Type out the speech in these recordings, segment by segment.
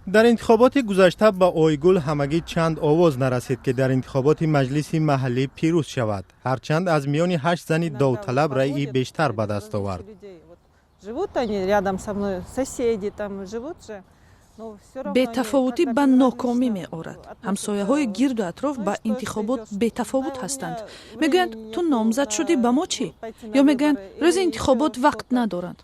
Дар интихоботи гузашта ба Ойгул ҳамагӣ чанд овоз нарасид, ки дар интихоботи маҷлиси маҳаллӣ пирӯз шавад, ҳарчанд аз миёни ҳашт зани довталаб раъи бештар ба даст овард. Живут они рядом со мной, соседи там живут же. Бетафовутӣ ба нокомӣ меорад. Ҳамсояҳои гирду атроф ба интихобот бетафовут ҳастанд. Мегӯянд: «Ту номзад шудӣ, ба мо чӣ?» Ё мегӯянд, рӯзи интихобот вақт надоранд.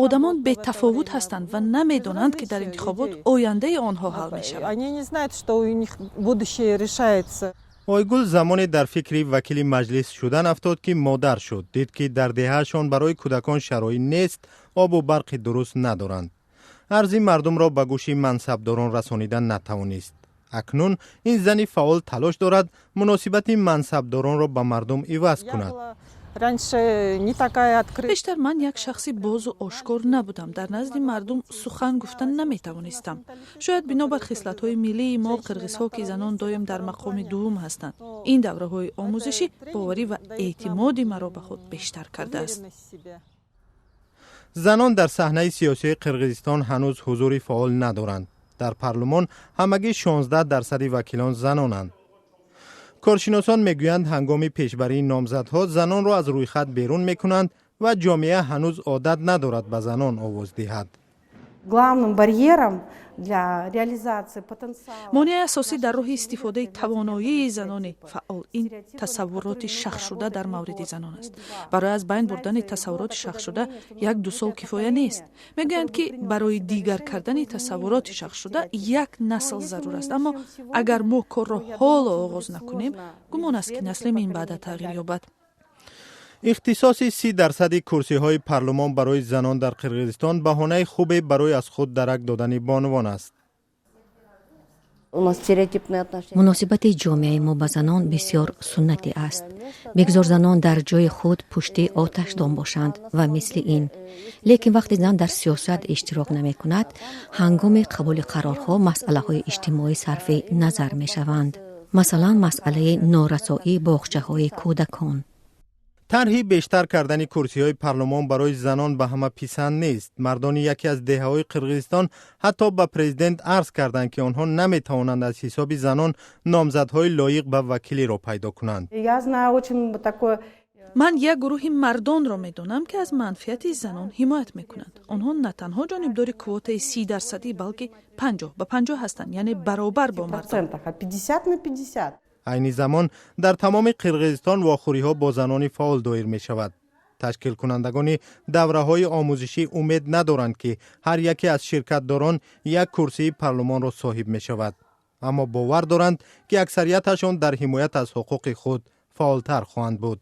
Одамон бетафовут ҳастанд ва намедонанд, ки дар интихобот ояндаи онҳо ҳал мешавад. Они не знают, что у них будущее решается. Ойгул замоне дар фикри вакили маҷлис шудан афтод, ки модар шуд. Дид, ки дар деҳаашон барои кӯдакон шароит нест, обу барқи дуруст надоранд. Арзи мардумро ба гӯши мансабдорон расонидан натавонист. Акнун ин зани фаъол талош дорад, муносибати мансабдоронро ба мардум иваз кунад. Бештар ман як шахси бозу ошкор набудам, дар назди мардум сухан гуфта наметавонистам. Шояд бинобар хислатҳои миллии мо, қирғизҳо, ки занон доим дар мақоми дуввум ҳастанд. Ин давраҳои омӯзишӣ боварӣ ва эътимоди маро ба худ бештар кардааст. Занон дар саҳнаи сиёсии Қирғизистон ҳанӯз ҳузури фаъол надоранд. Дар парлумон ҳамагӣ 16 дарсади вакилон занонанд. Коршиносон мегӯянд, ҳангоми пешбарии номзадҳо занонро аз рӯйхат берун мекунанд ва ҷомеа ҳанӯз одат надорад ба занон овоз диҳад. Главным барьером для реализации потенциала Монеаи асосӣ дар роҳи истифодаи тавоноии занони фаъол ин тасаввуроти шахшуда дар мавриди занон аст. Барои аз байн бурдани тасаввуроти шахшуда 1-ду сол кифоя нест. Мегӯянд, ки барои дигар кардани тасаввуроти шахшуда як насл зарур аст, аммо агар мо корро ҳоло оғоз накунем, гумон аст, ки насли минбаъда тағйир ёбад. Ихтисоси 30 дарсади курсиҳои парлумон барои занон дар Қирғизистон баҳонаи хубе барои аз худ дарак додани бонувон аст. Муносибати ҷомеаи мо ба занон бисёр суннатӣ аст: бигзор занон дар ҷои худ пушти оташдон бошанд ва мисли ин. Лекин вақте зан дар сиёсат иштирок намекунад, ҳангоми қабули қарорҳо масъалаҳои иҷтимоӣ сарфи назар мешаванд, масалан, масъалаи норасоии боғчаҳои кӯдакон. Тарҳи бештар кардани курсиҳои парлумон барои занон ба ҳама писанд нест. Мардони яке аз деҳаҳои Қирғизистон ҳатто ба президент арз карданд, ки онҳо наметавонанд аз ҳисоби занон номзадҳои лоиқ ба вакилиро пайдо кунанд. Ман як гурӯҳи мардонро медонам, ки аз манфиати занон ҳимоят мекунанд. Онҳо на танҳо ҷонибдори квотаи 30-дарсадӣ, балки 50 ба 50 ҳастанд, яъне баробар бо мардон. Айни замон дар тамоми Қирғизистон вохӯриҳо бо занони фаъол доир мешавад. Ташкилкунандагони давраҳои омӯзишӣ умед надоранд, ки ҳар яке аз ширкатдорон як курсии парлумонро соҳиб мешавад, аммо бовар доранд, ки аксарияташон дар ҳимоят аз ҳуқуқи худ фаъолтар хоҳанд буд.